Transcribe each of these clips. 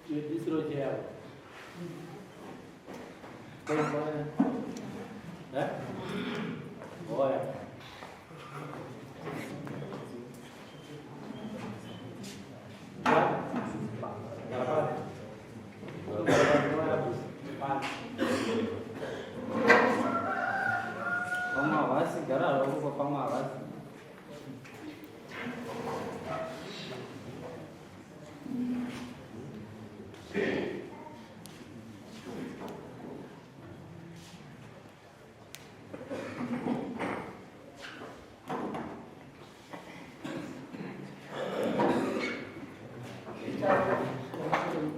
Disiro cheyavo. Eh? Oya. Pamwe havasi gara zvako pamwe havasi.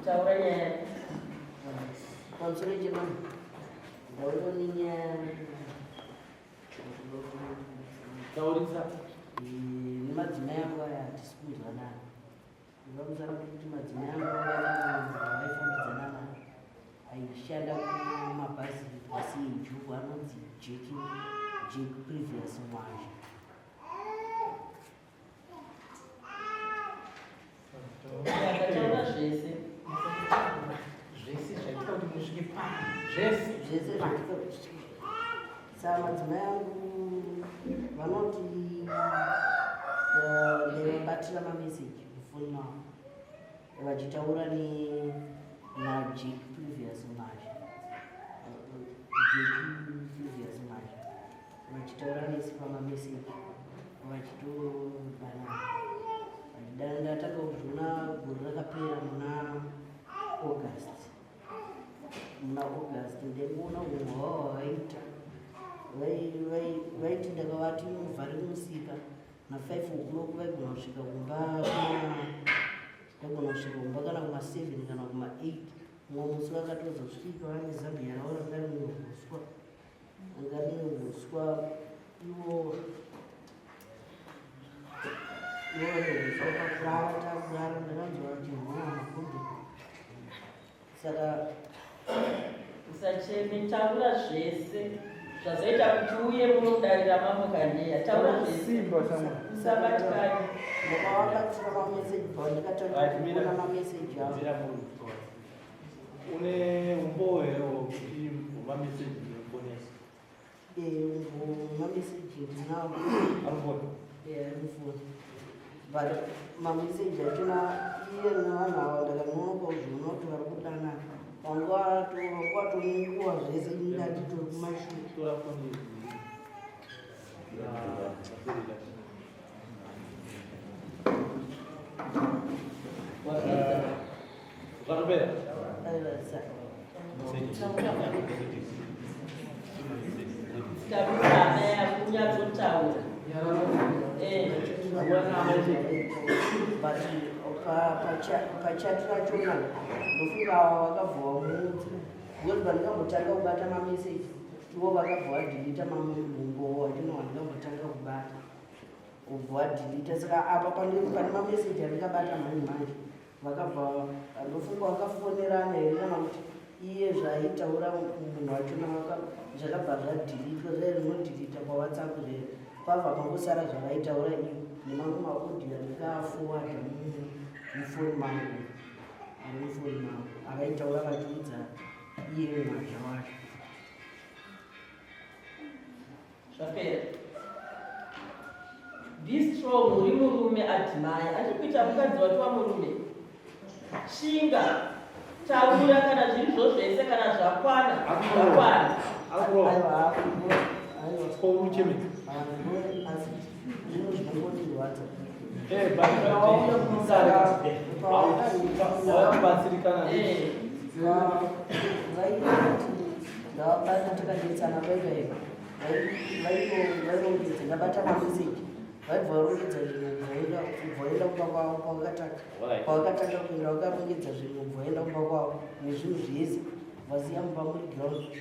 Taura nyaya. Pamusoro chemama, ndauya nenyaya. Taurisa. Nemadzimai angu aya hatisi kunzwanana. Pamusana pekuti madzimai angu vaifambidzana naye aishanda kumabhazi kwaCHU anonzi Jack, Jack Previous Mwazha. Taura zvese. Zvese zvaitika kuti musvike pano. Zvese. Zvese zvaitika kuti tisvike. Saka madzimai angu vanoti ndaivabatira mameseji mufoni mavo vachitaura naJack Previous Mwazha. Jack Previous Mwazha. Vachitaura nesi pamameseji vachitodanana. Vachidanana ndatanga kuzviona gore rakapera muna August. Muna August ndaingoona unhu hwavo hwavaita. Vaiti ndakavati muvhare musika na 5 o'clock vaigona kusvika kumba vaigona kusvika kumba kana kuma 7 kana kuma 8. Mumwe musi vakatozosvika vane zambia ravo ranga rine huswa. Ranga rine huswa ivo ivo vane huswa pakurara takurara ndakanzwa vachinhuwa makumbo. Saka Usacheme, taura zvese zvazoita kuti uye muno mudare ramambo Kandeya. Taura zvese. Simba shamwari. Usabatikane. Ndakavabatira mameseji pandikatanga Right, mira. kuona mameseji avo. Mira munhu. Une umbowo here wokuti mameseji nekuponesa? Mameseji ndinawo. Arifoni? Ari mufoni. But mameseji achona iye nevanhu ava ndakanonoka kuzviona kuti vari kudanana. Vanga vatonenguva zvese ini ndatitori kumashure. Tora foni iyi. Wapedza. Zvatopera? Aiwa, Taura hana yako unyatsotaura. But pachati rachona ndofunga ava vakabva vamuudza because pandikambotanga kubata mameseji ivo vakabva vadhilita mamumbowo wachona wandikambotanga kubata ubva vadhilita. Saka apa pane mameseji andikabata manje manje vakabva ndofunga vakafonerana here kana kuti iye zvaaitaura munhu wachona zvakabva zvadhilitwa zvaye rinodhilita paWhatsApp zve pabva pangosara zvavaitaura iyo nemamwe maaudio andikafowadha mufoni mangu ari mufoni mangu avaitaura vachiudza iye Mwazha wacho. Zvapera. Be strong, uri murume adhimaya. Achikuita mukadzi watova murume. Shinga. Taura kana zviri zvo zvese kana zvakwana. Zvakwana. Arikurowa. Aiwa, aiwa. Ko uri Asi zvinhu zvinongotirwadza. Eh, but kana wauya kunodare wauya kubatsirikana. Vaiti ndavabata takadetsana vaiva vairongedza ndabata mameseji vaibva varongedza zvinhu ubva vaenda kumba kwavo kwavakatanga kwavakatanga kuenda vakarongedza zvinhu ubva vaenda kumba kwavo nezvinhu zvese vasiya mumba muri ground.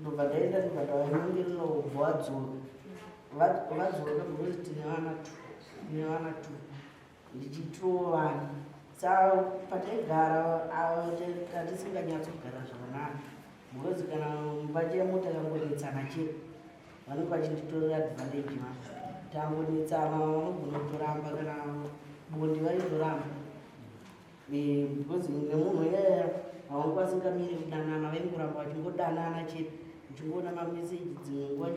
Ndobva ndaenda ndobva ndavanyengerera ubva vadzoka vadzoka because tine vana two, tine vana two ndichitiwo vana. Saka pataigara tatisinganyatso-kugara zvakanaka because kana mumba chemo takangonetsana chete vanenge vachinditorera advantage. Vanhu tangonetsana vanogona kutoramba kana bonde vaitoramba. Because nemunhu iyaya vanga vasingamiri kudanana, vaingoramba vachingodanana chete, ndichingoona mameseji dzimwe nguva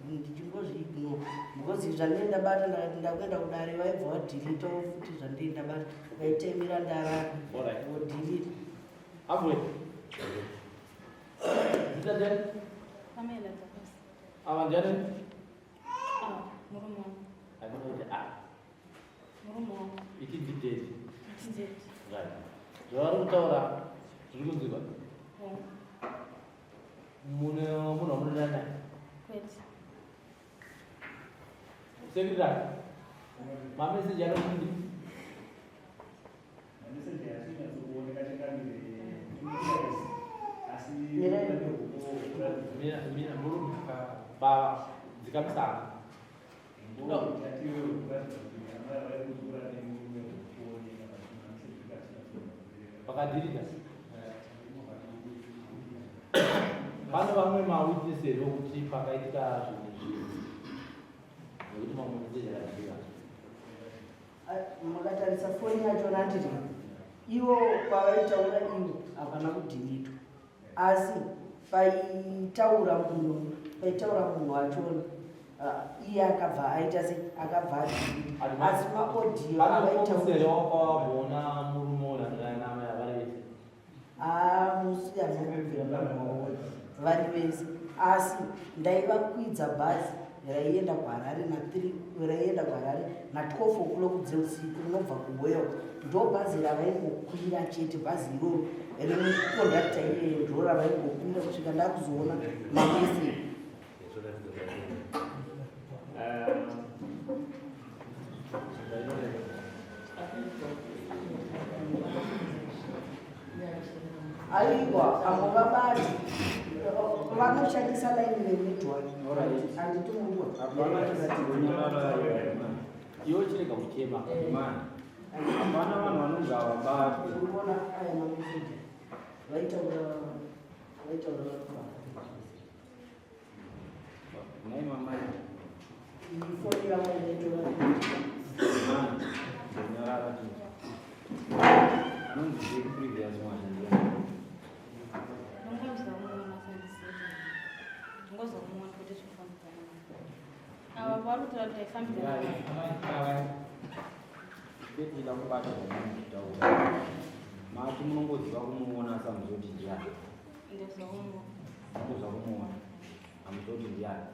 ndichingozviignore, because zvandii ndabata, ndakati ndakuenda kudare, vaibva vadhilitawo futi zvandii ndabata, vaitemera ndarara vodhilita. Abwe. Zita ndani? Pamela Takosi. Ava ndiani? Ah, murume wangu. Andinoti ah. Murume wangu. Iti ndidedi. Ndidedi. Right. Zvavari kutaura zviri kunzwikwa? Hongu. Mune munhu wamunodanana naye? Kwete. Secretary. Mameseji anokudii? Mameseji asinyatsokuoneka chakamire asi Mina mina murume baba dzikamisana. Vakadhirika. Pane vamwe mawitness here okuti pakaitika zvinhu izvi nekuti mamwe meseji akadhirika. Makatarisa foni yacho nandiri ivo pavaitaura ivo hapana kudhilitwa, asi paitaura munhu wachona, iye akabva aita se akabva adhilita, asi maaudio Pane avaitaura wakawaona murume uyu anodana namai avari vese? Musi anokubvira vanhu vari vese, asi ndaivakwidza bhazi raienda kuHarare na3, raienda kuHarare na12 o'clock dzeusiku, rinobva kuHoya. Ndo bhazi ravaingokwira chete, bhazi iroro remukondakta iyeyo ndo ravaingokwira kusvika ndakuzoona mameseji. Aiwa, avo vabati vanoshandisa laini remidhwani, handiti mungwa? Iwe chirega kuchema. Hapana vanhu vanonzi havabatwi. Urikuona aya mameseji, vaitaura vari. Nhai mamai. Iyi foni yavo inotora. Nyarara chinhu. Anonzi the previous one ndiani? Ndongonzwa muona sandiseti. Ndongozwa muona kuti zvifambidzana. Ava vari kutaura kuti taifambidzana. Ndida kubata zvamunotaura. Mati munongoziva kumuona asi hamuzoti ndiani. Ndozwa kumuona. Munongozwa kumuona. Hamuzoti ndiani.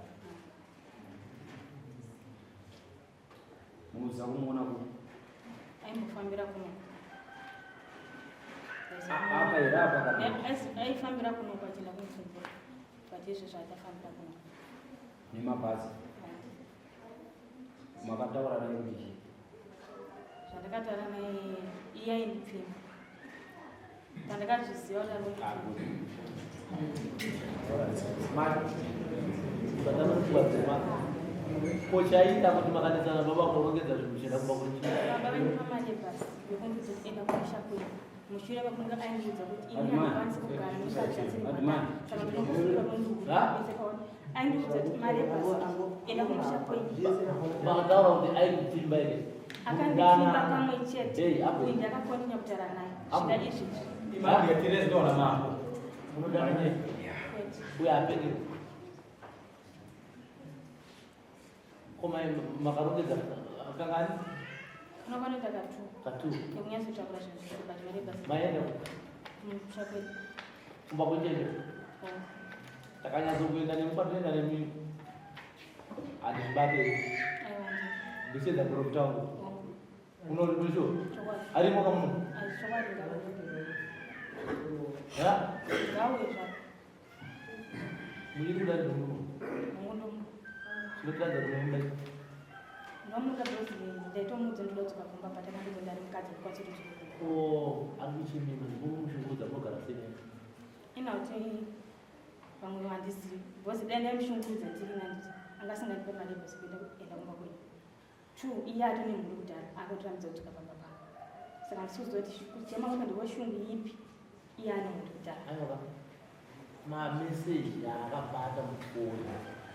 Munoziva kumuona ku Aimbofambira kuno. Apa here, apa kana? Aifambira kuno achienda kuMusumbura. But izvezvo achafambira kuno. Nemabhazi. Makataura naye kuti chii? Zvandakataura naye, iye aindipfimba. Pandakazviziva kuti ari kundipfimba. Mati vatanotwadzema ko chaita kuti makanetsana baba kurongedza zvinhu muchienda kumba kwenyu? Baba vendipa mari yebhasi yokundiudza kuti enda kumusha kwenyu, mushure mekunge aindiudza kuti ini Admire. handikwanisi kugara nemukadzi asiri Admire. mwana, saka ndinokufunga kundiudza. Aindiudza kuti mari yebhasi, enda kumusha kwenyu. Makataura kuti aikupfimba here? Akandipfimba kamwe chete. Hey, apo. Uyu ndakakondinya kutaura naye Apo. svika izvezvi. Imari yatirezwa mambo. Munodana nyaya. Kwete. Uyo apenge koma makarongedza kangani? Unokwanota katu. Katu. Yekunyatsotakura zvinhu zvese, but mari yebhasi. Maenda Kumusha kwedu. kumba kwenyu? Oh. Takanyatsokuenda nemi kwatoenda nemi, handizvibate. Aiwa. Ndichiedza kurokita wangu. Oh. Unorisho? Chokwadi. Arimo kamuno? Ai, chokwadi, ngauye. Ya. Ngauye zvako. Muchiri kuda ndinomuno? Mungu. Chinotiradza kunomuda? Ndomuda because ndaitomuudza ndoda kudzoka kumba, but akandidza ndari mukadzi ndikwanisa kutodzoka kumba. Ko ari kuchimima ndinomushungurudza, munogara sei? Inauti vamwe handizivi, because dai ndaimushungurudza ndiri nanditi angasingandipe mari yebhasi kuenda enda kumba kwenyu. Two, iye atone mhuri kudhara, akutorambidza kudzoka pamba pangu, saka handisi kuziva kuti kuchema kwake ndeweshungu ipi, iye ane mhuri kudhara. Aiwa, mameseji aakabata mufoni,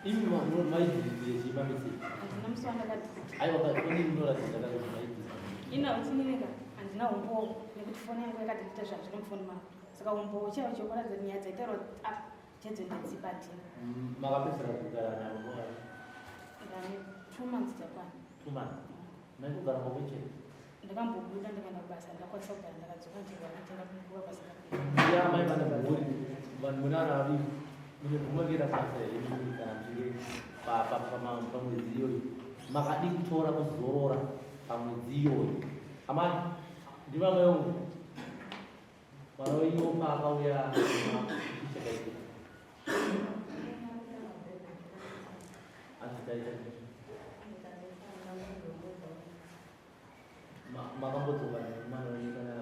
imi maidhilitire chii mameseji? Handina musi wandakadhilita. Aiwa, foni inoratidza kana kuti maidhilitire. Inauti nineka handina umbowo nekuti Kuti foni yangu yakadhilita zvazviri mufoni mangu. Saka umbowo chaiwo chekuratidza nyaya dzaitaurwa apa chaidzo ndedzipa handina. Makapedzisira kugara navo nguva? Ndane 2 months dzakwana. 2 months. Maikugara pamwe chete? Ndakambobuda ndikaenda kubasa, ndakwanisa kugara, ndakadzoka ndichirwara, ndichienda kuva basa ndapera. Ya mai vane mhuri, vanhu mune vana vaviri, mune mhuri kuenda kubasa here mimi kana muchinge pamwedzi iyoyo? Makadi kutora kuzorora pamwedzi iyoyo? Amai, ndivamai vangu, mwana wenyu paakauya chakaitika azitaita makambodzoka nemwana wenyu kana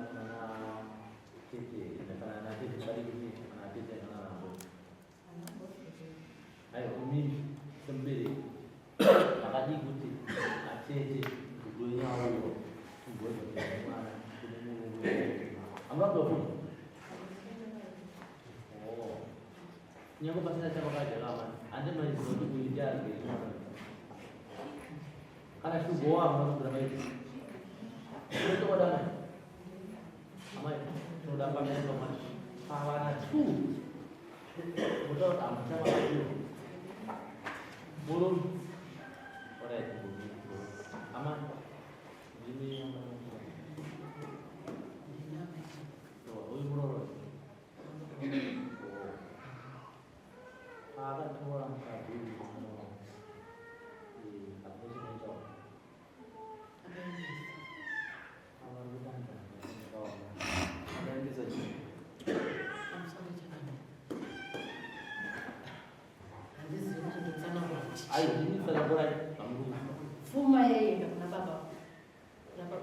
tete, kana natete padiki, kana tete, kana nambo? Aiwa, imimi semubereki makadii kuti atete mudzi wenyu auya kumboedza mwana kune murume? Hamuna kuda futi nyange pasina chavakadya kamani hande maiziva kuti uyu ndiarigeri mwana kana shugowa hamuna kubvira maiti unotokoda mai. Amai, tinoda pamene pamwana pavana two mutaura kuti hamuchavakadiwa murume. Alright, amai, ndimi uyu muroora paakatora mukadzi uyu mwana, hakuna chinoitawo. Akaendesa chii? Pamusoro chakanaka. Handizivi kuti ndotsanangura kuti chii. Ai, ndini tsanangurai pamurungu. Pfuma yaienda kuna baba vangu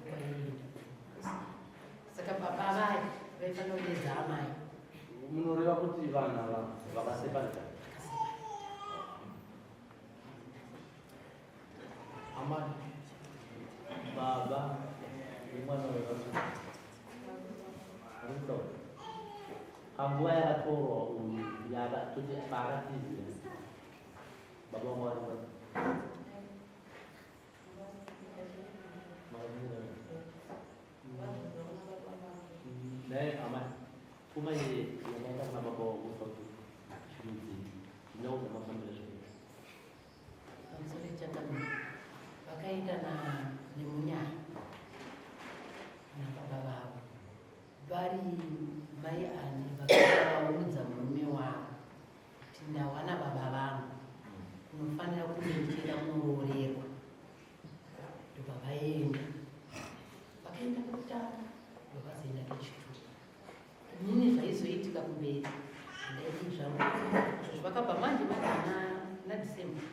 kwaienda. Saka baba vaya vaifanira kuedza amai. Munoreva kuti vanhu ava vakaseparata? Amai, baba nemwana uyu vari kutaura panguva yakatorwa uyu toti paakatizira, baba vangu vari pai? Naye amai, pfuma iyi yakaenda kuna baba wako chirudzi ndinoudza mafambiro zvakaita. Pamusoro chakanaka. Vakaenda nemunyai nababa vavo vari mai ani vakavaudza murume wavo kuti ndawana baba vangu, unofanira kunge ndichienda kunoroorerwa. Ndobva vaenda, vakaenda kekutanga, ndobva vazoenda kechitatu. Inini zvaizoitika kumberi handaidi zvangu izvozvo. Vakabva manje manje na December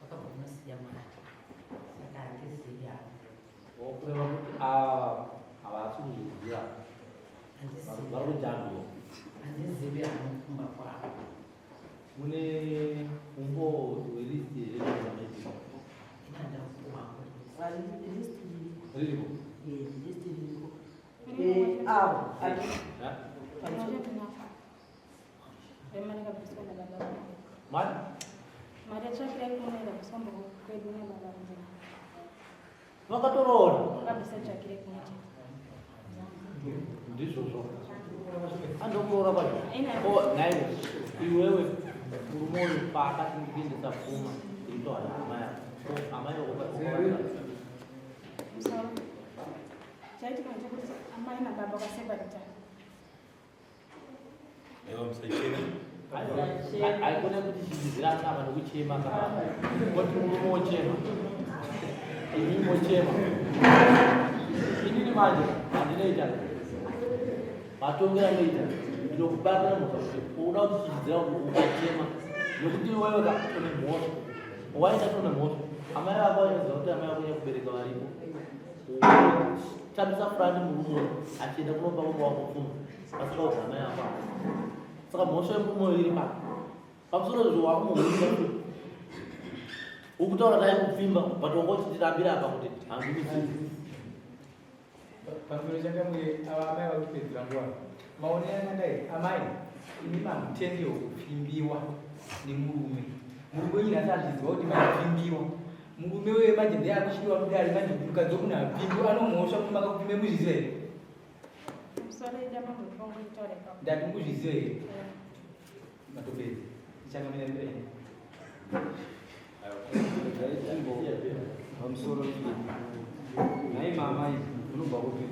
vakabva kunosiya mari, saka handizivi hangu. Kureva kuti ava havasi kuzviziva? Handizivi. Vari kujambira. Handizivi hangu kumba kwavo. Mune umbo welist here zvamaitika? Ina handakuwangu. List. Riripo? List ririko. Avo Ha? Mari yakabviswa nababa vangu. Mari? Mari yatsvakirai kuno yakabviswa mboko kwedu nababa vangu. Vakatoroora? Vakabvisa tsvakirai kuno chete. Ndizvozvo, andokuroora kwacho. Ina. Oh, naiwe iwewe, murume uyu paakati ndikuendesa pfuma itoa amai ako, amai. Musoro. Chaitika ndechekuti amai nababa vakaseparata. Aiwa, musachema. Haikone kuti chichidzira tsama nekuchema kana kuti murume wochema, imi mochema. Inini manje handinoita matongero anoita, ndinokubatira mhosva kuti uda kuti chichidzira ukachema, nekuti iwewe ka une mhosva, waita tone mhosva. Amai vako vanoziva kuti amai vako nyakubereka varipo, tambisa furani, murume uyu achienda kunopa baba wako pfuma pasikaudza amai vako ava. Saka mhosva yemurume uyu iri pano pamusoro izvo wakumuhurisa futi ukutaura tai kupfimba, but wanga uchitirambira apa kuti handikuzivi. Pamusoro changamire, ava amai vakupedzera nguva. Maonero akadai, amai, imi mamutendewo kupfimbiwa nemurume. Murume wenyu nhasi azviziva kuti makapfimbiwa. Murume uye manje ndiye akuchidiwa mudare manje kuti mukadzi wemunhu apindwe anomhosva kuti makakupime muzviziva here? Ndati mukuzviziva here? Matopedza. Tichangamira mbira here? Pamusoro nhai mama unobva kupi?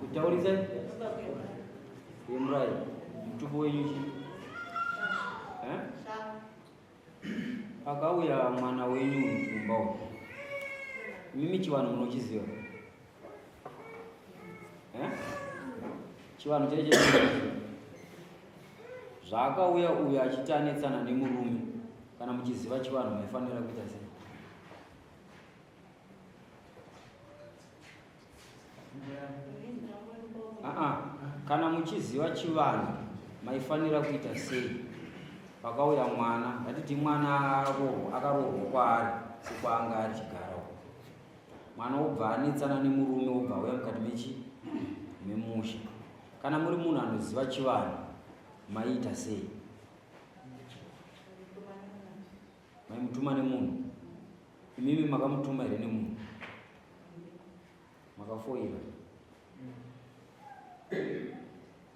Kutaurisa yemurai mutupo wenyu chii? Eh? Pakauya mwana wenyu mumba umu, imimi chivanhu munochiziva? Eh? Chivanhu chaicho zvaakauya uyu achiti anetsana nemurume, kana muchiziva chivanhu maifanira kuita sei? Aa, kana muchiziva chivanhu maifanira kuita sei? Pakauya mwana, ngatiti mwana akaroorwa kwaari sekwaanga achigara uko, mwana wobva anetsana nemurume, wobva auya mukati mechi memusha. Kana muri munhu anoziva chivanhu maiita sei? Maimutuma nemunhu? Imimi makamutuma here nemunhu? Makafoira?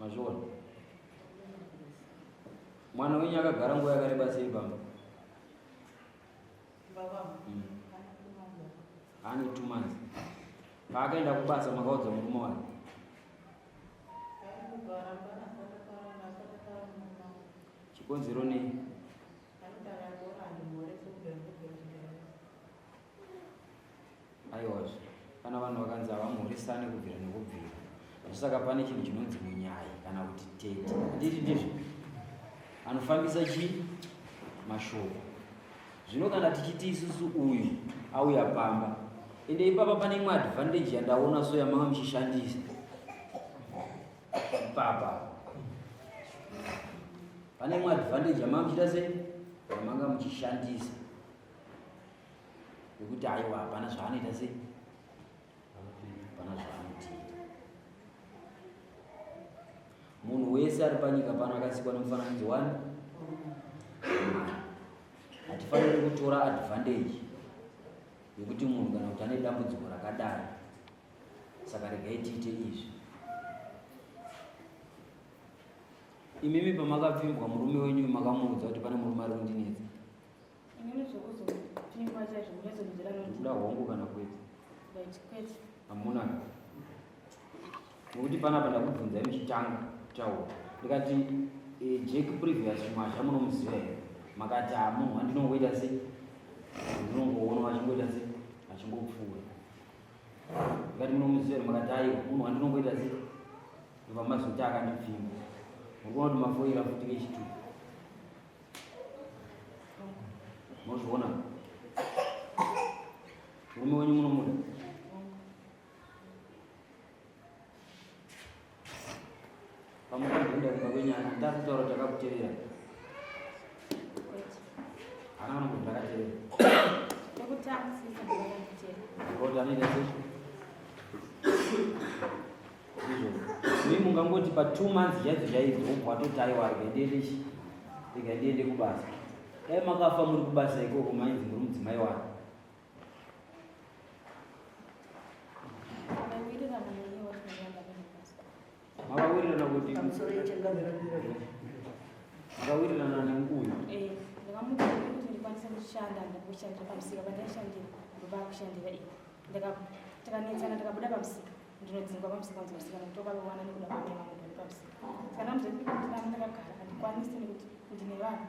Mazviona? Mwana wenyu akagara nguva yakareba sei pamba? Ane 2 months. Paakaenda kubasa makaudza murume wake? Chikonzero nei? Aiwazve, kana vanhu vakanzi havamhoresane kubvira nekubvira, ndosaka pane chinhu chinonzi munyai kana kuti tete. Handiti ndizvo? Anofambisa chii? Mashoko. Zvino kana tichiti isusu uyu auya pamba, ende ipapa pane imwe advantage yandaona so yamanga muchishandisa ipapa pane imwe advantage yamanga muchiita sei, yamanga muchishandisa yekuti aiwa hapana zvaanoita sei, hapana zvaanotiita. Munhu wese ari panyika pano akasikwa nemufananidzo wani. Hatifaniri kutora advantage yekuti munhu kana kuti ane dambudziko rakadai, saka regai tiite izvi. Imimi pamakapfimbwa murume wenyu makamuudza kuti pane murume ari kundinetsa? Inini zvekuzopfimbwa chaizvo munezonzira Kuda hongu kana kwete? Right, kwete. Hamuna. Nokuti panapa ndakubvunzai muchitanga kutaura, ndikati Jack previous Mwazha munomuziva here? Makati hamunhu wandinongoita sei, ndinongoona achingoita sei, achingopfuura. Ndikati munomuziva here? Makati aiwa, munhu wandinongoita sei, ndobva mazoti akandipfimba. Muri kuona kuti mafoira futi kechitu, munozviona? Murume wenyu munomuda? Pamukamboenda kumba kwenyu handati kutaura kuti akakutevera? Haana kana kuti ndakatevera. Kuti anoita sei izvo? Imi mungangoti pa 2 months chaidzo chaidzo wobva watoti aiwa, rega ndiende chi, rega ndiende kubasa. Dai makafa muri kubasa ikoko, mainzi muri mudzimai wake. Makawirirana kuti makawirirana nenguyu? Ndakamuudza kuti ndikwanise kushanda, ndakushandira pamusika pandaishandira, ndopakushandira iye. Takanetsana, ndakabuda pamusika, ndinodzingwa pamusika, kunzi vasikana kuti wakawana nekuda kwamai vangu ndori pamusika. Saka ndamuudza kuti ndinamo ndakagara handikwanisi nekuti ndine vanhu.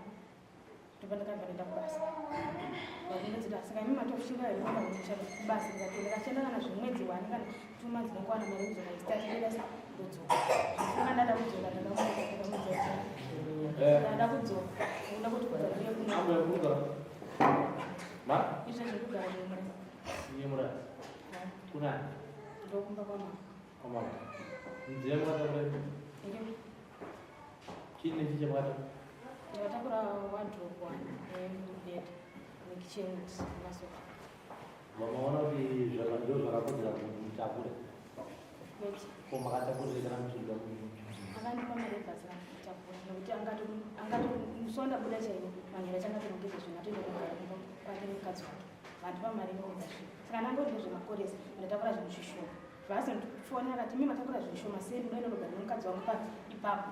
Ndobva ndakabva ndaenda kubasa. Vakundodzida, saka imi matoshinga here kuenda kunoshanda kubasa? Ndikati ndakashanda kana zvemwedzi 1 kana 2 months, ndinongowana mari yekudzoka isitati ndodzoka. Funga ndada kudzoka, ndakamuudza kuti ndada kudzoka, ndinoda kuti kudza ndiye kuno. Izvezvi ndikugara neMurasi. Nemurasi? Kuna? Ndokumba kwamama. Kwamama. Nziya makatakura? Ndiri. Chii nechi chamakatakura? Ndakatakura wardrobe one nemubhedha nekitchen nemasofa. Mamaona kuti ndo zvakakodzera kuti mutakure? Kwete. Ko makatakurire kana muchidya? Akandipa mari yebhasi kanditakura nekuti angato buda chaiwo manhero achangatorongedza zvinhu atoenda kugara kumba kwake nemukadzi wake. Vandipa mari yekuenda zvinhu. Saka ndangoti nezvemakoresa ndatakura zvinhu zvishoma. Vazondifonera akati imi matakura zvinhu zvishoma sei ndinoenda kugara nemukadzi wangu pa ipapo.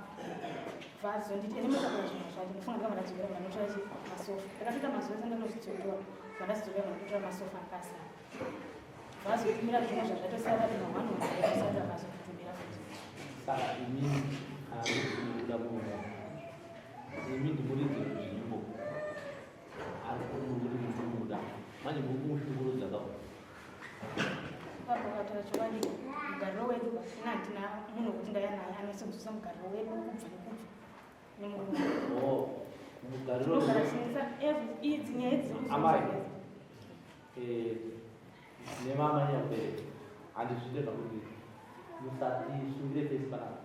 Vazonditi ende matakura zvinhu zvacho ndofunga ndakabva ndadzokera ndanotora chi masofa. Ndakatoita mazuva ese ndanozvidzotora. Vandazodzoka ndanotora masofa akasara. Vazotumira zvimwe zvazvatosara mahwani zvakasara vazotumira futi. Saka imini kana muda murume imi ndimuridzi wenzvimbo ari kumuri munomuda manje muri kumushungurudza ka Ipapo ukataura chokwadi mugariro wedu ina handina munhu wekuti ndaya naye anosinzwisa mugariro wedu kubva nekubva nemurume. Oh, mugariro Tinogara chinetsa every idzi nyaya idzi Amai. Eh, nemama nyakubereka handizvide zvakuti musatisungire pesi panapa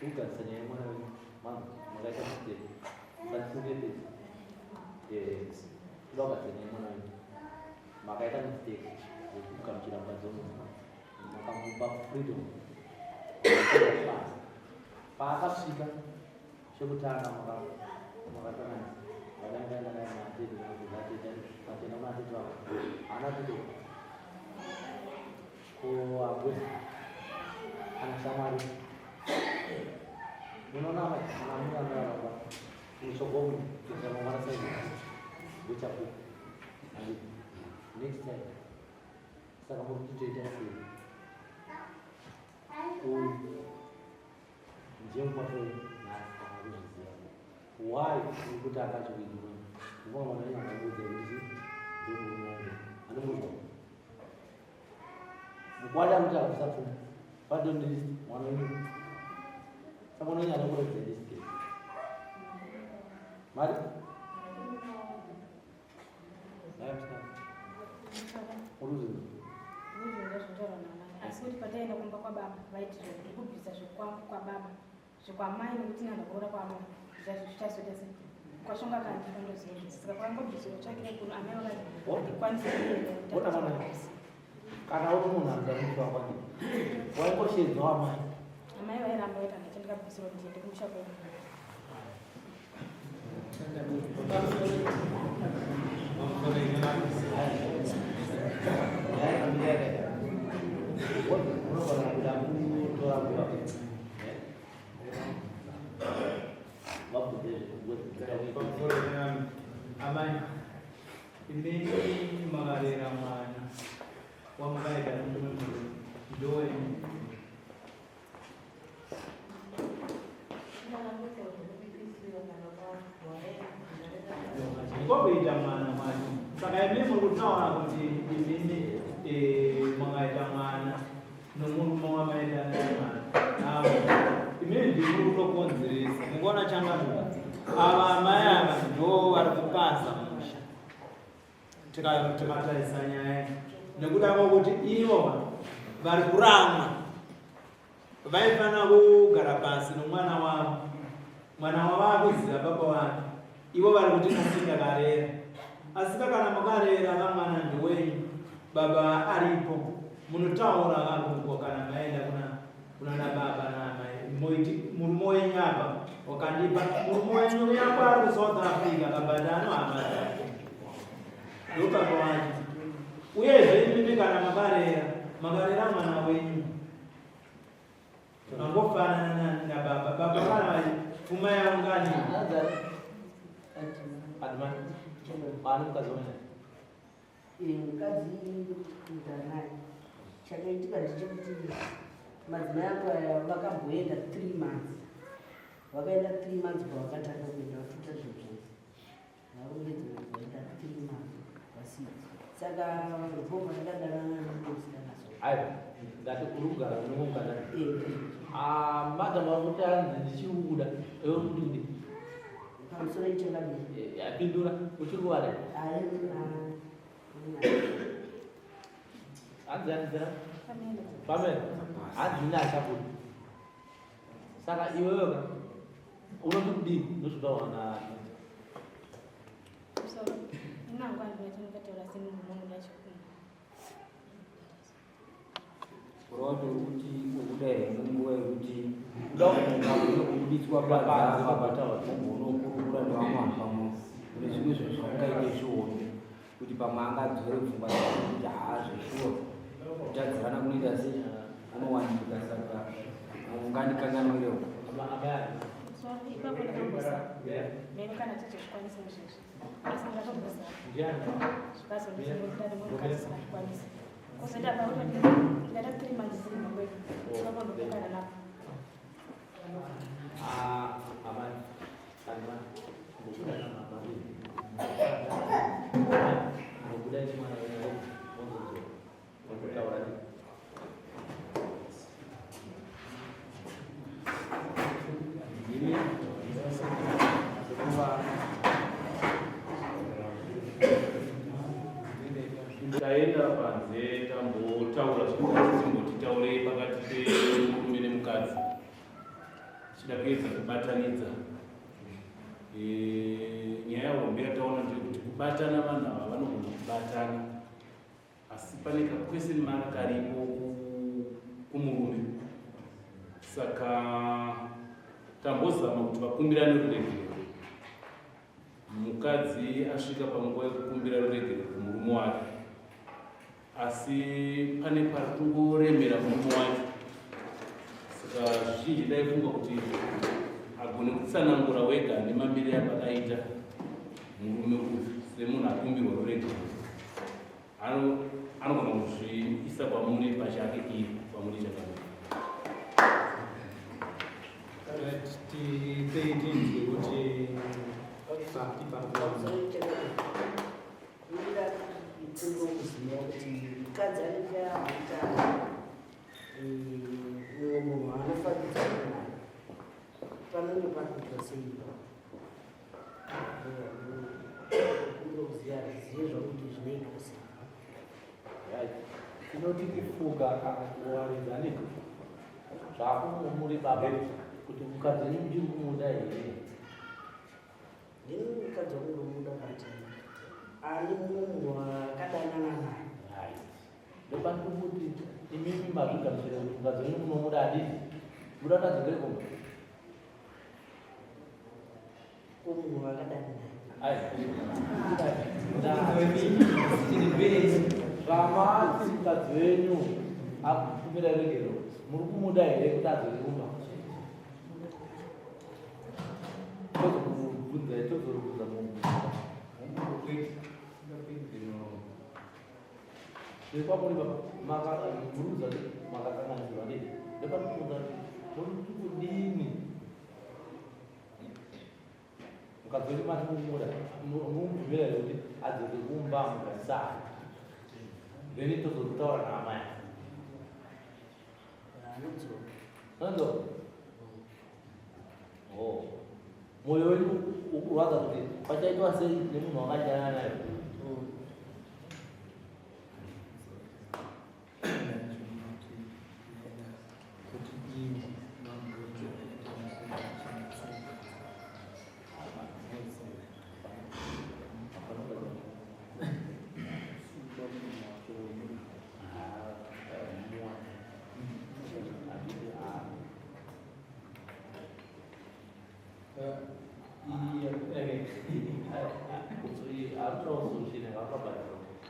tikugadzisa nyaya yemwana wenyu mama makaita mistake musatisungire pesi. Eh, toda kugadzisa nyaya yemwana wenyu makaita mistake yekugamuchira mukadzi wemunhu makamupa freedom paakasvika chekutanga makakanganisa vakaenda naye matete matenda kuna atete vako haana tete ko abwezi ana shamwari munoona kana munanaraba muchogomu kuitira mangwana saizi wechapupu handiti next time saka muri kuti toita sei uyu ndiye mukwasha wenyu nhasi akuzviziva why uri kuti akachikuidzwa ndikuona mwana wenyu akamuudza kuti ndomurume wangu anomuudza mukwasha akuti abvisa pfuma pardon list mwana wenyu saka mwana wenyu anokuratidza list mari naye musikana uri kuzvinzwa Ndizvo zvinotaurwa namai asi kuti pataenda kumba kwababa vaiti ndiri kubvisa zvekwangu kwababa zvekwamai nekuti nanda kuroora kwamai zvichazoita sei kwashonga akandipa ndoziva zvese saka kwangobviswa kutsvakire kuno amai vakati handikwanisi kuenda Ona mwana kana uri munhu anoda kuitwa kwani waingoshedzwa amai amai vairamba vaiti handicha ndikabvisirwa kuti ndiende kumusha kwedu. Pamusoro ine unogona kuda kutora nguva vabvunze. Pamusoro ine amai, imimi makarera mwana wamakaita nomumwe murume ndowenyu. Ndikokuita mwana mwacho saka imimi muri kutaura kuti imimi makaita mwana nomurume wamaita naye mwana avo imimi ndimuri kutokonzeresa mukuona changamuka ava amai ava ndo vari kupaza musha tikatarisa nyaya nekuda kwokuti ivo vari kuramwa vaifanira kugara pasi nomwana wavo mwana wavo akuziva baba wake ivo vari kuti nokuti ndakarera asika kana makarera vamwana ndewenyu baba aripo munotaura kakuko kana maenda kuna kunana baba naamai moiti murume wenyu apa wakandipa murume wenyu yangu ari kuSouth Africa kabata anohama dzake ndobaba wacho uyezve imimi kana makarera makarera mwana wenyu mangofanana nababa baba kana pfuma yaungani. Admai maani mukadzi wemene. Mukadzi ndanaye chakaitika ndechekuti madzimai angu aya vakamboenda 3 months vakaenda 3 months pavakatanga kuenda vatuta zvinhu zvese varongedza vaenda 3 months vasii saka ndipo pandakadanana nemusikana so. Aiwa ngati uri kugara nemumwe mukadzi madam vakuti anzi ndichikubuda iwe uri kuti kudii? Pamusoro ichangamiri. Apindura uchiri kuvare. Ayi. Hanzi anzira pamela hanzi ine achabuda saka iwewe ka unoti kudii ndozvinotaurwa na Musoro inangu handina chandingataura semunhu munoda chikuma. Kureva kuti uri kuti Mungambotirai henyu nguva yekuti kuda kunga kune kubuditswa panze apa mumbonokurukura nevamwe vanhu pamwe kune zvimwe zvinhu zvamungaite zvihombe kuti pamwe angadzore pfungwa dzake kuti haa zveshuwa kutadzirana kunoita sei kunowanika saka ungandikanganwirewo. Sorry, ipapo ndakambozama. Mheno kana tichizvikwanisa izvezvi. Asi ndakambozama. Zvakazondizondida nemukadzi singazvikwanisi. Kuzoita pakuti ndikaita 3 months ndiri kumba kwedu. Ipapo ndopokana napo. Ah, amai, amai, ngobuda namama. Ngobuda nemwana wenyu, mozodzoka. Mozokutaura ndi. Ndini sekuva Taenda panze tambotaura zvekuti timboti taurei pakati pemurume nemukadzi tichida kuedza kubatanidza. Nyaya hombe yataona ndeyekuti kubatana vanhu ava vanogona kubatana asi pane kaquestion mark karipo kumurume saka tambozama kuti vakumbirane ruregerero. Mukadzi asvika panguva yekukumbira ruregerero kumurume wake asi pane pari kungoremera murume wacho saka zvizhinji ndaifunga kuti agone kutsanangura wega nemamiriro apakaita murume uyu semunhu akumbirwa ruregerero anogona kuzviisa kwamuri pachake iye kwamuri chakanaka. Tipei tinzwe kuti papi Ndoda kuziva kuti mukadzi anenge aita mumwe munhu anofambidzana naye panenge pari kuitwa sei ndokuziva zive zvakuti zvinoitwa sei. Tinoti kufuga kana kuwaridza ne zvakumumuri baba kuti mukadzi wenyu muchiri kumuda here? Ndini mukadzi wangu ndomuda but ani munhu akadanana naye. Right. Ndopani kuti imimi mazvigamuchira kuti mukadzi wenyu munomuda adini? Muda kuti adzokere kumba? Ko munhu akadanana naye. Zvamati mukadzi wenyu akukumbira regero muri kumuda here kuti adzoke kumba? Tozomubvunza tozorubvunza munhu baba murikuza kuti makakanganisirwa ndii ndopanofunga kuti muri kudini mukadzi wenyu mati mumuda mumubvumira here kuti adzoke kumba mugarisana then tozotaura naamai Anodzoka. Anodzoka. Oh. Moyo wenyu ukurwadza kuti pachaitwa sei nemunhu wakadyana naye.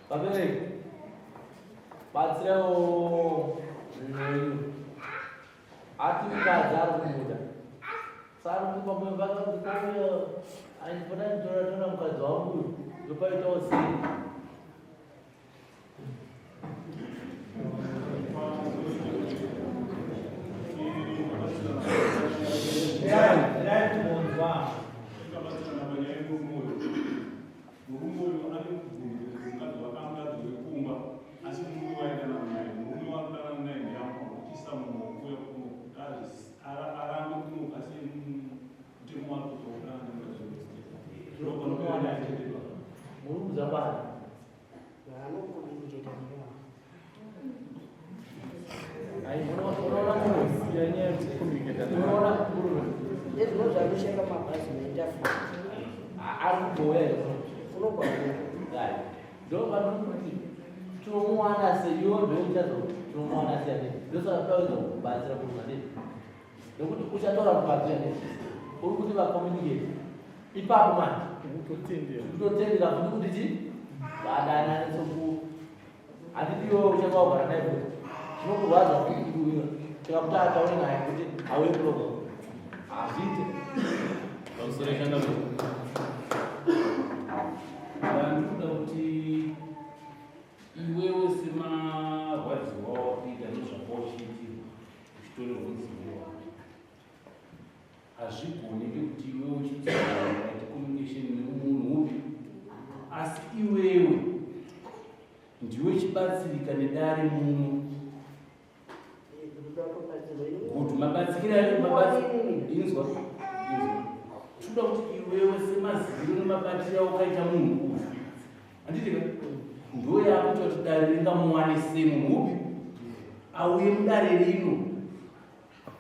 Vabereki, batsirawo mwenyu ati mukadzi ari kumuda sari kumupa mwe vakakuti kauya andipota nditora tora mukadzi wangu uyu ndopaitawo sei Murume uyu ane mubvunzo kuti mukadzi wake amukadzi wekumba asi murume waidanana naye murume waanodanana naye ndiamwa uchisa munhu wekuuya kuno kuti arambe kuno asi mutemo wari kuti wakudanana nemukadzi wekuti Murume zakwana. Vanokomuniketa nevanhu. Ai, unoona munhu Nyaya yekucommunicate. Unoona murume Ezvino zvanoshanda mabhazi maita futi. Ari kubhoya here? Unogona. Right. Ndo vanokuti tinomuwana sei iwo ndo uchazo tinomuwana sei ane. Ndo Ndosaka taweza kubatsira munhu handiti nekuti uchatora mukadzi handiti uri kuti vacommunicate ipapo manje kutotendera futi kuti chi vadanane soku handiti iwe uchanga wagara naye futi zvinokurwadza futi kuti uyo tikakuti ataure naye kuti auye kurogo hazviite. Pamusoro changamire, ndikuda kuti iwewe semarwadziwa wakuita nezvako uchiitirwa uchitorerwa mudzimai wako, hazvigoneke kuti iwewe uchiita communication nemunhu upi, asi iwewe ndiwe chibatsirika nedare muno. Good, mabatsikira inzwa, inzwa, toda kuti iwewe semaziviro nemabatiro aukaita munhu uyu, handitika ndo yakuita kuti dare ringamuwane semunhu upi auye mudare rino.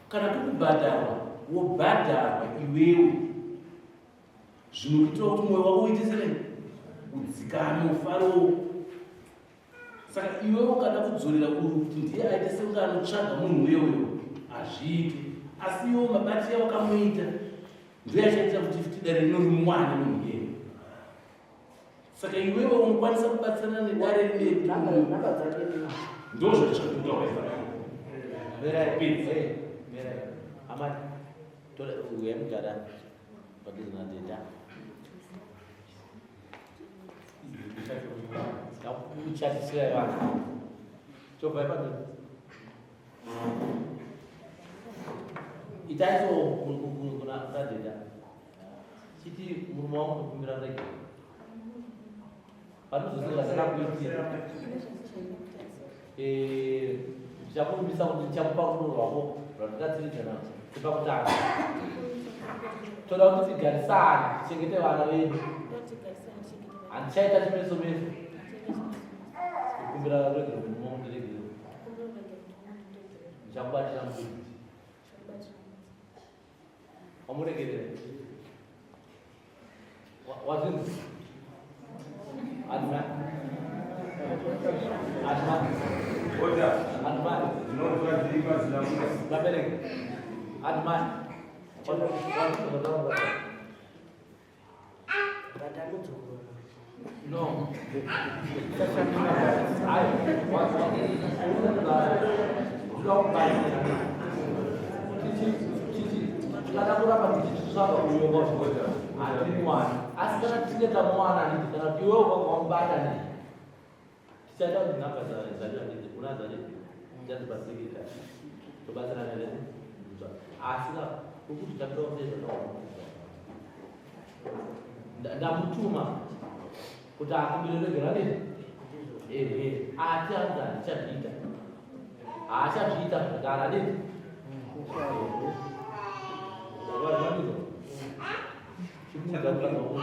Kana kukubhadharwa, wobhadharwa iwewe, zvinokuitira kuti mwoyo wako uite sei, udzikame, ufarewo. Saka iwewe ukada kudzorera uyu kuti ndiye aite sekunge anotsvaga munhu uyoyo, hazviiti. Asi iwewe mabatiro awakamuita ndiyo yachaita kuti futi dare rino rimuwane munhu iyeye. Saka iwewe unokwanisa kubatsirana nedare rinedu. Nhamba dzake ndinadzo. Ndo zvatisvikuta. Mirai, mirai. Amai, tore uye mugara padhuze nateta. Ndakuchatisira vanhu. Chobva ipapo. Itai so kuna teta. Chiti murume wangu kukumbira rege. Panozoseka ndakakuitira. Ndichakurumbisa kuti ndichakupa rudo rwako rwandakatsiridzana sepakutanga. Toda kuti tigarisane, tichengete vana vedu. Handichaita chimeso meso. Kukumbira regero murume wangu, ndiregere. Ndichakubatira muviri. Wamuregerera. Wazinzi. Adman. Adman. Oda. Adman. Ndinonzwa dziri pazina. Vabereki. Adman. But anodzokorora. No. Ayo, unoda kubatsira. Tichi tichi tikada kuramba tichitsvaka uyo kwazvo hatimuwani, asi kana tichinge tamuwana handiti, kana kuti iwewe wanga wamubata handiti, tichaita kuti nhamba dzacho handiti unadzo handiti, tichadzibatsirika tobatsirana nene. Asi ka ukuti tapira kuteedza ndamutuma kuti akumbire regero handiti, ehe, ati anzi handichazviita, haachazviita zvakare handiti. Wazvanizwa chimuudza mukadzi wako.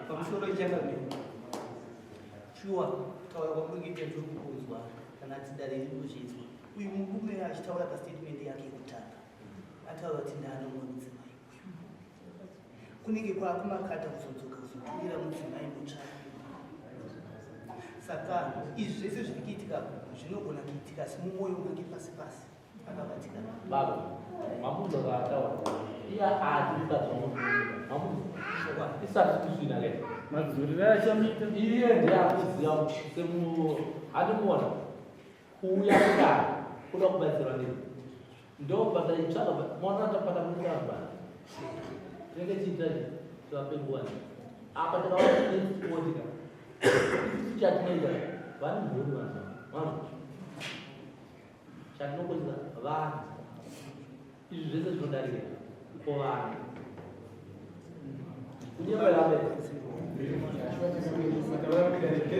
Pamusoro ichangamire, shuwa kutaura kwamuri kuita tiri kukunzwa, kana kuti dare riri kuzvinzwa. Uyu murume achitaura pastatement yake yekutanga ataura kuti ndanomwe mudzimai uyu, kunenge kwakumakata kuzodzoka kuzotumira mudzimai mutsva. Saka izvi zvese zviri kuitika zvinogona kuitika, asi mumwoyo make pasi pasi akabatikana. Baba, mamunzwa kaataura iye ati mukadzi wangu, mamunzwa isati kusvina ke. Madzorero achamuita. Iye ndiye akuziva semu handimuona kuuya kudaro kuda kubatsirwa ndii ndo pataitsvaka maona tapata kuitamba tinenge chiita tivape nguva apa tikawaotika isusu chatinoita vane mhuri vanhu vanhu chatinokoshesa vanhu izvi zvese zvinodarika ko vanhu kunyepera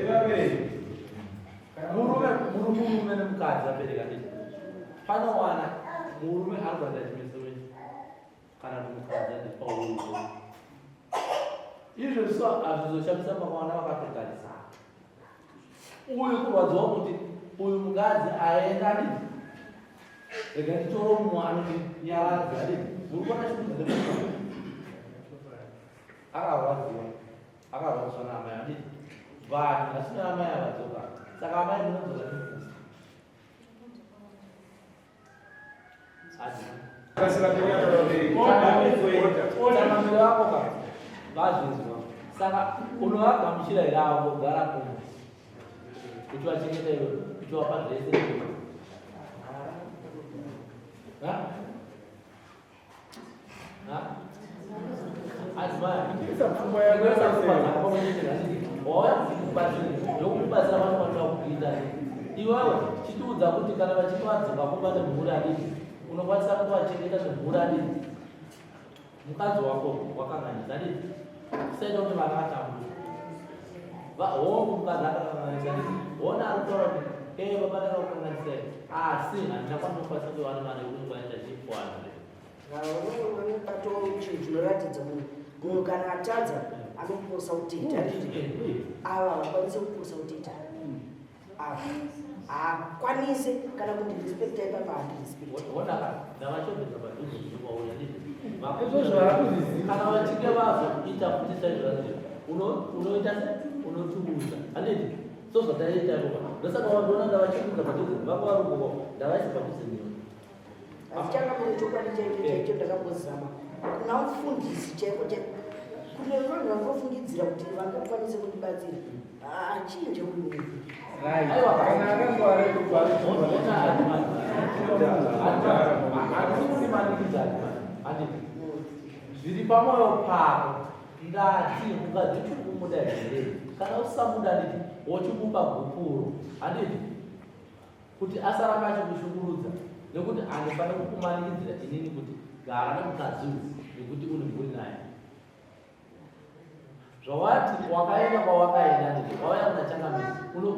vabereki murume murume nemukadzi abereka ndii panowana murume ari kuenda chimeso meso kana kuti mukadzi andi pauro izvo so hazvizoshamisa makawana vakatogarisana uyu kurwadziwa kuti uyu mukadzi aenda adii, rega nditoro mumwe anondinyaradza adii. Muri kuona chikudzi akarwadziwa, akarwadziswa naamai adii, but asina amai avadzoka. Saka amai munodzoka nemukusi. Tsangamiro yako ka vazvinzwa saka unovagamuchira here avo vogara kumwe uchivachengeta iwe uchivapa zvese wauya kuti kubatsire ndokukubatsira vanokwanisa kukuita iwewe chitiudza kuti kana vachinge vadzoka kumba nemhuri adini unokwanisa kuvachengeta zvemhuri adini mukadzi wako wakanganisa adini usaita kuti vana vatambure hongu mukadzi akakanganisa adini hona ari kutaura kuti ee baba ndakakukanganisai asi handina kwandinokwanisa kuiwana mari yekuti kwaita chipoazve Unobato chinhu chinoratidza munhu munhu kana atadza anoposa kuteta ava havakwanise kuposa kuteta ava haakwanise kana kuti respekta ipapa handirespektana vachinge vazoita futi saizvazvo unoita unotiudza handiti so zvataita ipopa ndosaka wandiona ndavachikuudza padhuze vanga vari ukoko ndavaisa padhuze newe Asi changamire chokwadi chaicho chaicho ndakambozama kuna mufundisi chaiko chaiko kune vanhu vangofungidzira kuti vangakwanise kundibatsira achinje uyu munhu. Zviri pamwoyo pako ndati mukadzi uchiri kumuda here kana usamuda handiti wochimupa gupuro handiti kuti asaramba achikushungurudza nekuti handifaniri kukumanikidzira inini kuti gara nemukadzi uyu nekuti une mhuri naye zvawati wakaenda kwawakaenda nditi wauya kuna changamire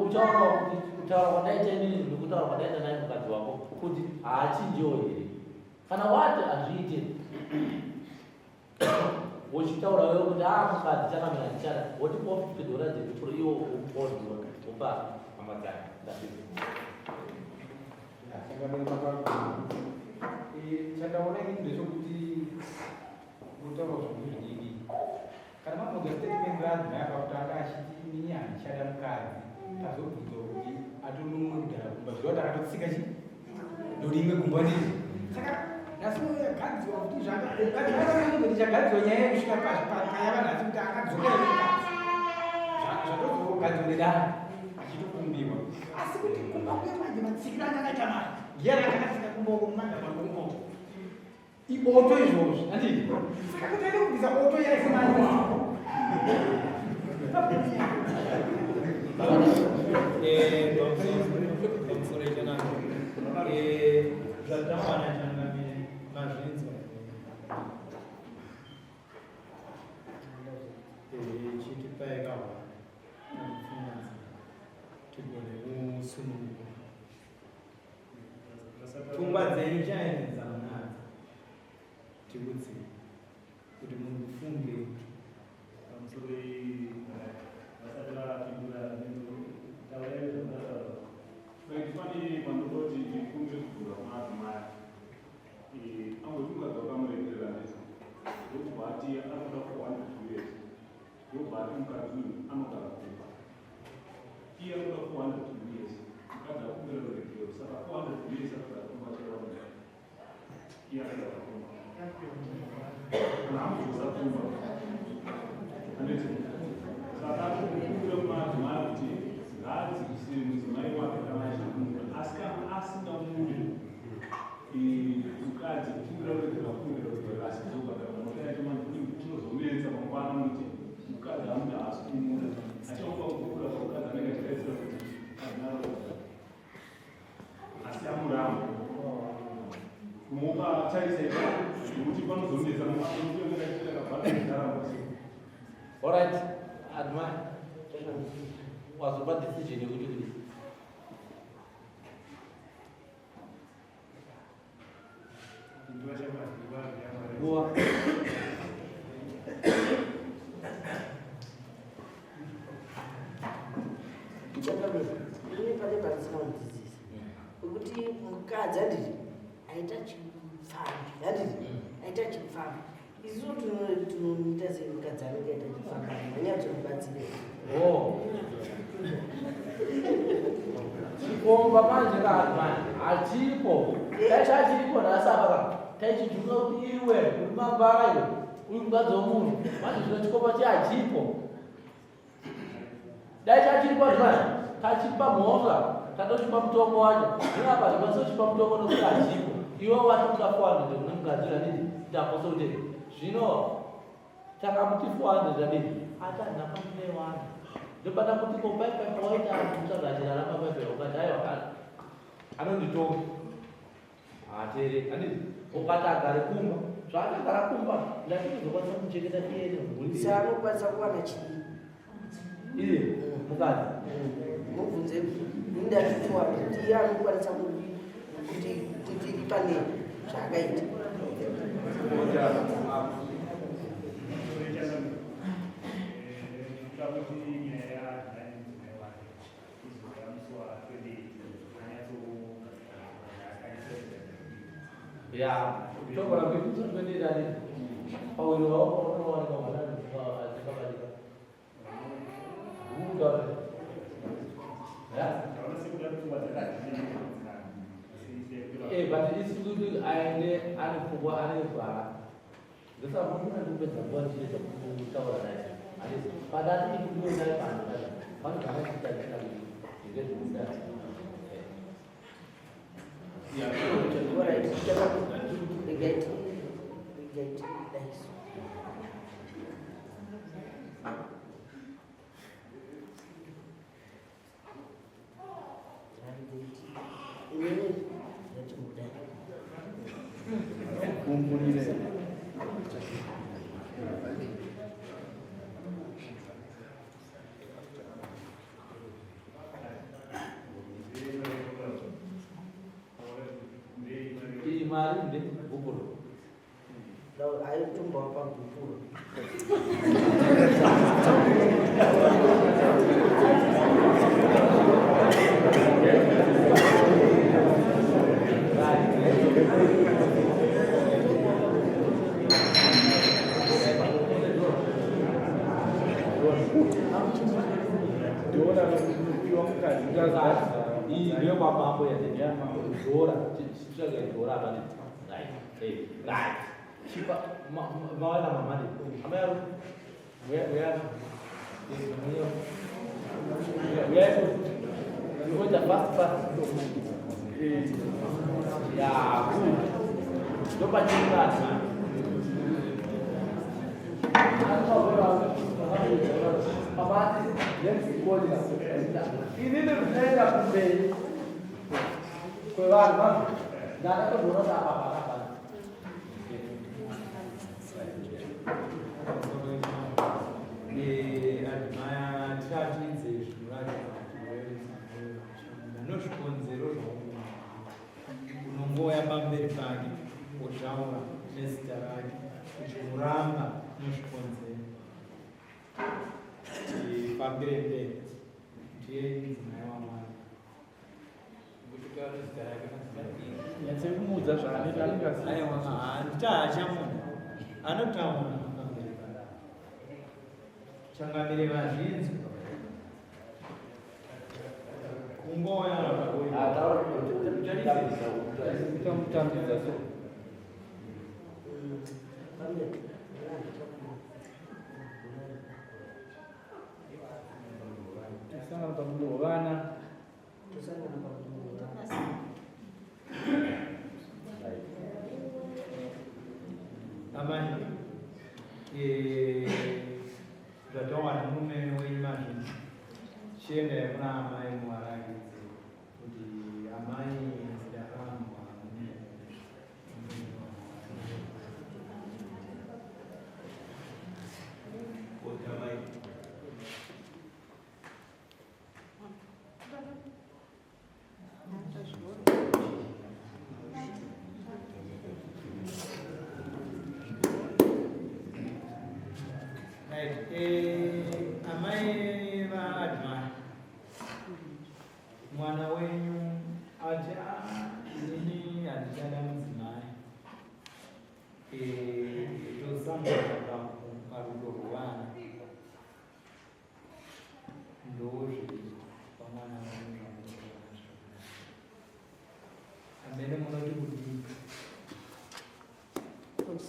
uchaonawo kuti kutaura kwandaita inini nekutaura kwandaita naye mukadzi wako kuti haachinjiwo here kana wati hazviite wochitaura wewe kuti a ah, mukadzi chakamira ndichada woti ko 50 dollars dzekupuro iwo wodziwa wopa hama dzake ndapedza. Chandaona ini ndechekuti kutaura zvinhu zvidiki kana mamudza statement raadzimai apa kuti anga achiti inini handichada mukadzi tazobvunzwa kuti atonumwe kugara kumba zviva kuti akatotsika chi ndorimwe gumbo ndizvo saka nhasi yagadzirwa kuti zvakagadzirwa chagadzirwa nyaya yekusvika payava nhasi kuti akadzoka here mukadzi zvatozogadzirwa nedare achitokumbirwa asi kuti kumba kuya manje matsikiro anga akaita manje ndiye akakatsika kumba uko mumagaba kumba uko ioto izvozvi handiti saka kuti aende kubvisa oto yaise manywa Zvatawana changamire mazvinzwa chitipai kahwani tigone kusunungura pfungwa dzenyu chaenzana nadzo tikudzii kuti muri kufungei pamusoro vasati vapindura taurai zvamataura pane pandototi ndikumbire kubvunza kuna adzimai angoti mukadzi wakamuregerera ndizvo ndokubva ati anoda 400 us ndobva ati mukadzi uyu anogara kumba Iye anoda 400 us mukadzi akumbira ruregerero saka 400 us anogara kumba chaiwa iye anogara kumba kana amudzosa kumba anditi saka akukumbira kumadzimai kuti ngaadzikisire mudzimai wake kana achiri kumuda asi kana asingamudi mukadzi kukumbira ruregerero akumbira ruregerero asi kuzobhadhara mota yacho manje tinozonetsa mangwana kuti mukadzi amuda haasi kumuda achamupa kukura pamukadzi anenge achitarisira kuti azvinaro asi amuramba kumupa tarisa ipapo nekuti panozonetsa mangwana kuti anenge achiita kabhadhara Alright, Adma, wazopa decision yekuti kudii? Boa. Ini pane pandisina kundidzidzisa wekuti mukadzi handiti aita chipfambi handiti aita chipfambi isu tinoita sei mukadzi anenge aita chipfambi manyatsomubatsire Oh. Chikomba manje kaadmai hachipo. Dai chachiripo nhasi apa ka taichidhunga kuti iwe uri mambara iwe uri mukadzi wemunhu. Manje zvino chikomba chiya hachipo. Dai chachiripo admai tachipa mhosva tatochipa mutongo wacho. Zvino apa hazvikwanisi kuchipa mutongo nokuti hachipo. Iwe wati kuda 400 kune mukadzi uyu handiti ndaposoutei. Zvino Takamuti 400 adini ati handina kwandinoiwana ndobata kuti ko pai pai pawaita kutsvaga achirarama pai pai ukati aiwa anonditonga haateereri handiti ukati agare kumba zvaakagara kumba ndati kuzokwanisa kumuchengeta iye nemhuri saanokwanisa kuwana chii iye mukadzi mubvunze ndati 400 iye anokwanisa kuti kuti pane zvaakaita. Ya, togona kuibvunza 28 ani pawiri wavo unowanikwa mwana asikabatika. Eh, but isi kuti aende ane pfungwa ane gwara ndosaka munhu ane kupedza nguva ndichiedza kutaura naye handiti padati ikudiwe naye panhu kacho pano zvakachiita ndina kuti ndingezvikuda. Alright, regai regai tidaiso. Inini ndatimbodai. Kumbulire. Iyi mari nde gupuro. Aitombawa pagupuro. Dhora rinopiwa mukadzi Iyi ndiyo kwamambo yadhora chitsvaga dhora apa ne right eh right chipa mawana mamani amai ari uya uya uya uya fast fast ya good ndopachingati mani inini ndinoenda kumberi kwevanhu vanhu ndakatozoona kuti apa pakapana. Admire tiratidze zvinoratidza kuti nozvikonzero zvaunonga unongouya pamberi pake wotaura nezita rake uchimuramba nozvikonzero tifambire mberi ndiye mudzimai wamwari. Nyatsekumuudza zvaanoita anenge asi. Aiwa handitahatya munhu anotaura pamberi pake. Changamire vazvinzwa. Kungouya Utamutambidza so. Tosangana pakundorovana. Tosangana pakundorovana. Amai, eh, zvatawana murume wenyu mazvinhu chiendai kuna amai muvarakidze kuti amai ndarambwa Right, eh, amai vaadmire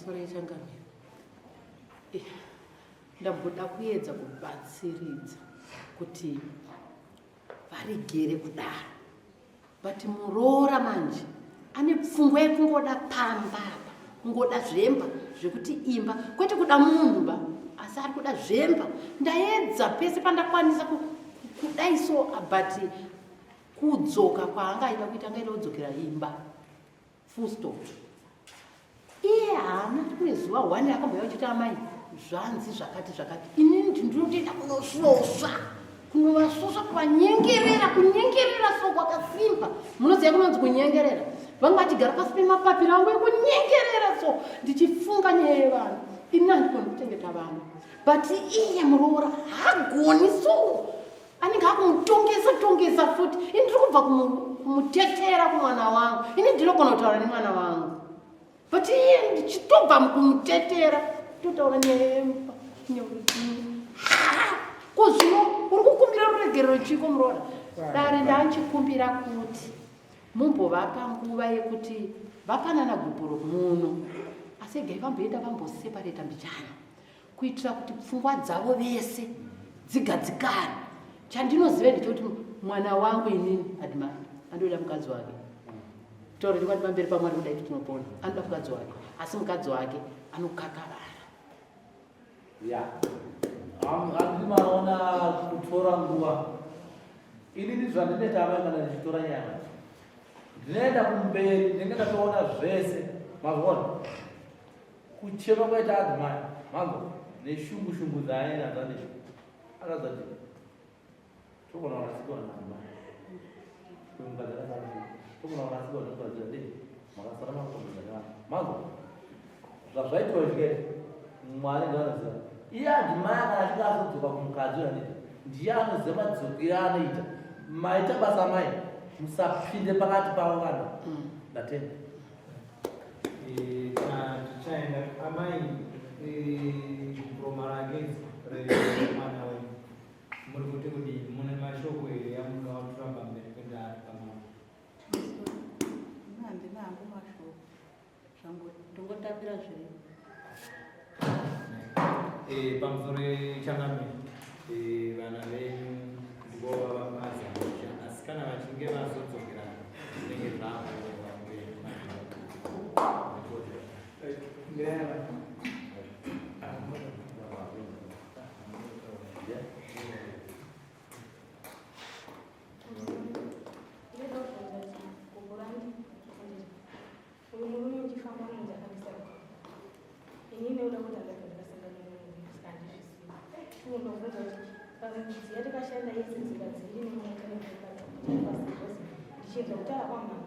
Pamusoro yechangamire. Eh, ndamboda kuedza kubatsiridza kuti varegere kudaro but muroora manje ane pfungwa yekungoda pamba apa kungoda zvemba zvekuti imba kwete kuda munhu ba asi ari kuda zvemba ndaedza pese pandakwanisa kudai so but kudzoka kwaangaida kuita angaida kudzokera imba full stop iye haana rimwe zuva one akambouya uchiti amai zvanzi zvakati zvakati inini ndinotoenda kunosvosva kunovasvosva kuvanyengerera kunyengerera so kwakasimba munoziva kunonzi kunyengerera vanga vachigara pasi pemapapiro angu ekunyengerera so ndichifunga nyaya yevanhu ini handikoni kuchengeta vana but iye muroora hagoni so anenge akumutongesa tongesa futi ini ndiri kubva kumutetera kumwana wangu ini ndinogona kutaura nemwana wangu but iye ndichitobva kumutetera totaura nyaya ko zvino uri kukumbira ruregerero chiko muroora dare ndanchikumbira kuti mumbovapa nguva yekuti vapanana gupuro muno asi egai vamboenda vambosepareta mbichana kuitira kuti pfungwa dzavo vese dzigadzikane chandinoziva ndechekuti mwana wangu inini admire andoda mukadzi wake taura chokwadi pamberi pamwari kudai tinopona anoda mukadzi wake asi mukadzi wake anokakavara ya andimaona kutora nguva inini zvandinoita amai kana ndichitora nyaya ndinoenda kumberi ndinenge ndatoona zvese mazviona Kuchema kwaita adzimai manzwa neshungu shungu dzaainadzo ane shungu akaza kuti togona kurasikirwa naadzimai mukadzi akasara togona kurasikirwa nemukadzi ade makasara makutombedza nevanhu manzwa zvazvaitwa izvi mwari ngaanoziva iye adzimai kana achinge azodzoka kumukadzi uyo anoita ndiye anoziva madzokero anoita maita basa mai musapinde pakati pavo vanhu ndatenda Eh, tichaenda amai eh, roma rake remwana wenyu muri kuti kudii mune mashoko here amunoda kutura pamberi pedare pamambo handina hangu mashoko zvangu ndongotambira zviripo eh, pamusoro changamire vana venyu ndivo vavapazamusha asi kana vachinge vazodzokerana zvinenge zvavo Ndichinzwa kutaura kwamama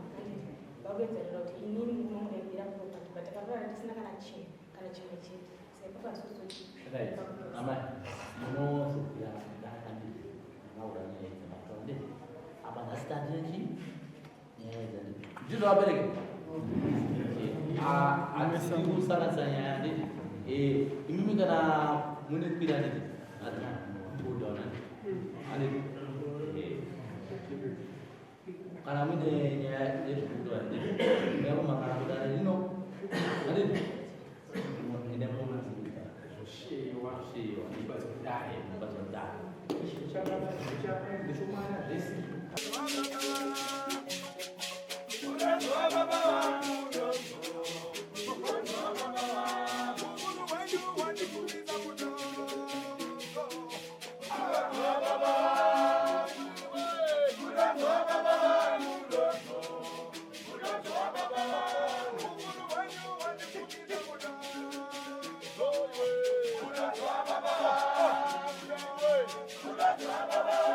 vakuedzerera kuti inini murume wangu ndaibira property but takarara tisina kana chinhu kana chimwe chete saka pazozoti Right. Amai, munozokwira ndakandii makaura nyaya idzi mataura ndii apa nhasi tandine chii nyaya idzi andii ndizvo vabereki hatisi kusanganisa nyaya nditi eh, imimi kana mune kwira nditi buda anditi eh. Kana mune nyaya yezvekutora ndezvekumakana kudare rino handiti ende munazivisa Zvoshewa. shewa Dare. mubatso dare Ndechomwana zvese. Baba,